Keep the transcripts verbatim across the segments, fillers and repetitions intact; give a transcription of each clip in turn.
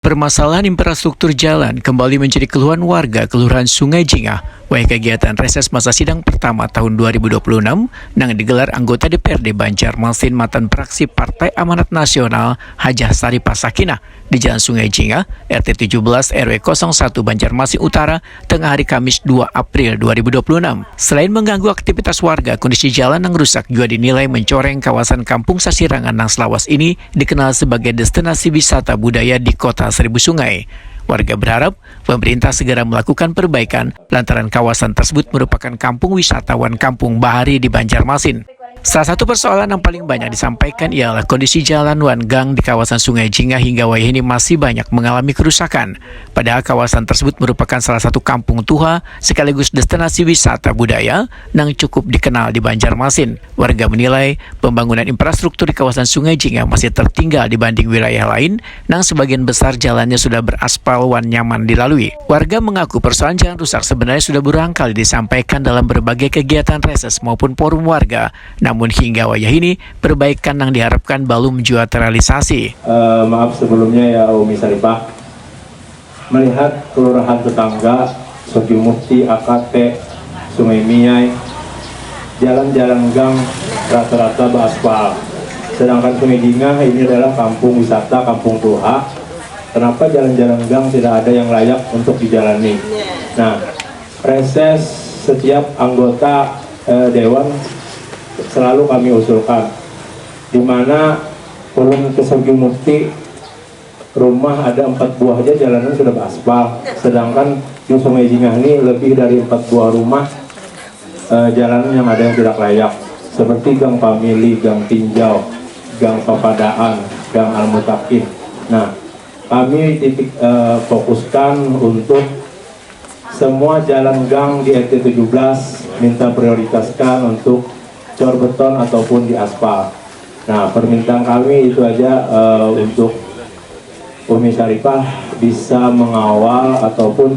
Permasalahan infrastruktur jalan kembali menjadi keluhan warga Kelurahan Sungai Jingah. Wayah kegiatan reses masa sidang pertama tahun dua ribu dua puluh enam nang digelar anggota D P R D Banjarmasin matan fraksi Partai Amanat Nasional, Hajah Saripah Sakinah, di Jalan Sungai Jingah, R T tujuh belas R W kosong satu, Banjarmasin Utara, tengah hari Kamis, dua April dua ribu dua puluh enam. Selain mengganggu aktivitas warga, kondisi jalan yang rusak juga dinilai mencoreng kawasan Kampung Sasirangan yang selawas ini dikenal sebagai destinasi wisata budaya di Kota Seribu Sungai. Warga berharap pemerintah segera melakukan perbaikan lantaran kawasan tersebut merupakan kampung wisata wan kampung bahari di Banjarmasin. Salah satu persoalan yang paling banyak disampaikan ialah kondisi jalan wan gang di kawasan Sungai Jingah hingga wayah ini masih banyak mengalami kerusakan. Padahal kawasan tersebut merupakan salah satu kampung tuha sekaligus destinasi wisata budaya nang cukup dikenal di Banjarmasin. Warga menilai pembangunan infrastruktur di kawasan Sungai Jingah masih tertinggal dibanding wilayah lain nang sebagian besar jalannya sudah beraspal wan nyaman dilalui. Warga mengaku persoalan jalan rusak sebenarnya sudah berulang kali disampaikan dalam berbagai kegiatan reses maupun forum warga. Namun hingga wayah ini, perbaikan yang diharapkan belum jua terrealisasi. Eh, maaf sebelumnya ya, Umi Saripah. Melihat kelurahan tetangga, Surjumukti, A K T, Sungai Miai, jalan-jalan gang rata-rata beraspal. Sedangkan Sungai Jingah ini adalah kampung wisata, kampung tuha. Kenapa jalan-jalan gang tidak ada yang layak untuk dijalani? Nah, reses setiap anggota, eh, dewan selalu kami usulkan, di mana ulun ke Surjumukti, rumah ada empat buah aja jalanan sudah beraspal, sedangkan di Sungai Jingah ini lebih dari empat buah rumah, eh, jalan yang ada yang tidak layak, seperti Gang Famili, Gang Tinjau, Gang Papadaan, Gang Al-Mutakin. Nah, kami titik, eh, fokuskan untuk semua jalan gang di R T tujuh belas minta prioritaskan untuk cor beton ataupun diaspal. Nah, permintaan kami itu aja, eh, untuk Umi Saripah bisa mengawal ataupun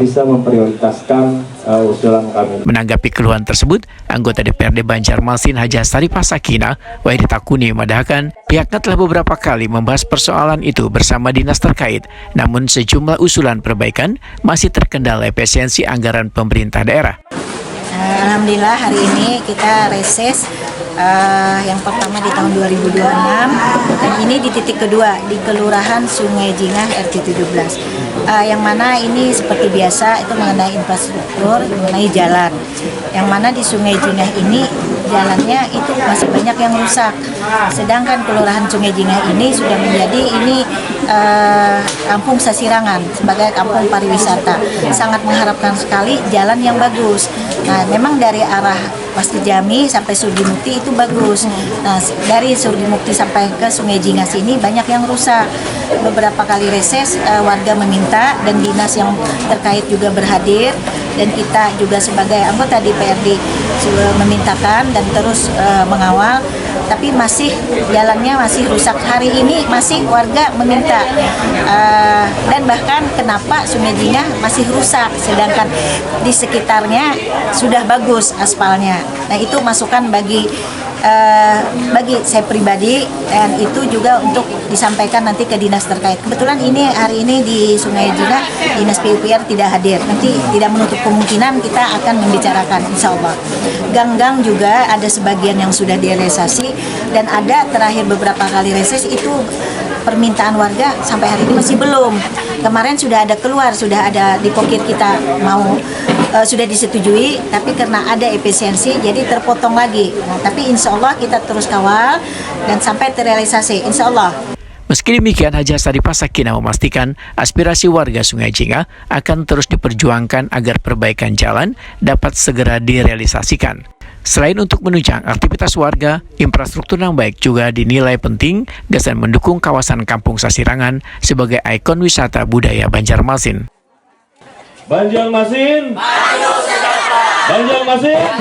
bisa memprioritaskan, eh, usulan kami. Menanggapi keluhan tersebut, anggota D P R D Banjarmasin, Hajah Saripah Sakinah, wayah ditakuni, madahakan pihaknya telah beberapa kali membahas persoalan itu bersama dinas terkait, namun sejumlah usulan perbaikan masih terkendala efisiensi anggaran pemerintah daerah. Eh, Alhamdulillah, hari ini kita reses, eh, yang pertama di tahun dua ribu dua puluh enam, dan ini di titik kedua di Kelurahan Sungai Jingah R T tujuh belas. Eh, yang mana ini seperti biasa itu mengenai infrastruktur, mengenai jalan. Yang mana di Sungai Jingah ini jalannya itu masih banyak yang rusak. Sedangkan Kelurahan Sungai Jingah ini sudah menjadi ini, eh, kampung Sasirangan sebagai kampung pariwisata. Sangat mengharapkan sekali jalan yang bagus. Nah, memang dari arah Pasti Jami sampai Surjumukti itu bagus. Nah, dari Surjumukti sampai ke Sungai Jingah sini banyak yang rusak. Beberapa kali reses, eh, warga meminta dan dinas yang terkait juga berhadir, dan kita juga sebagai anggota D P R D juga memintakan dan terus, eh, mengawal, tapi masih, jalannya masih rusak. Hari ini masih warga meminta, eh, dan bahkan kenapa Sungai Jingah masih rusak, sedangkan di sekitarnya sudah bagus aspalnya. Nah, itu masukan bagi, eh, bagi saya pribadi, dan itu juga untuk disampaikan nanti ke dinas terkait. Kebetulan ini, hari ini di Sungai Jingah, dinas P U P R tidak hadir. Nanti tidak menutup kemungkinan kita akan membicarakan, insya Allah. Gang-gang juga ada sebagian yang sudah direalisasi, dan ada terakhir beberapa kali reses itu permintaan warga sampai hari ini masih belum. Kemarin sudah ada keluar, sudah ada di pokir kita mau, eh, sudah disetujui, tapi karena ada efisiensi jadi terpotong lagi. Nah, tapi insya Allah kita terus kawal dan sampai terrealisasi, insya Allah. Meski demikian, Hajah Saripah Sakinah memastikan aspirasi warga Sungai Jingah akan terus diperjuangkan agar perbaikan jalan dapat segera direalisasikan. Selain untuk menunjang aktivitas warga, infrastruktur yang baik juga dinilai penting gasan mendukung kawasan Kampung Sasirangan sebagai ikon wisata budaya Banjarmasin. Banjarmasin. Banjarmasin.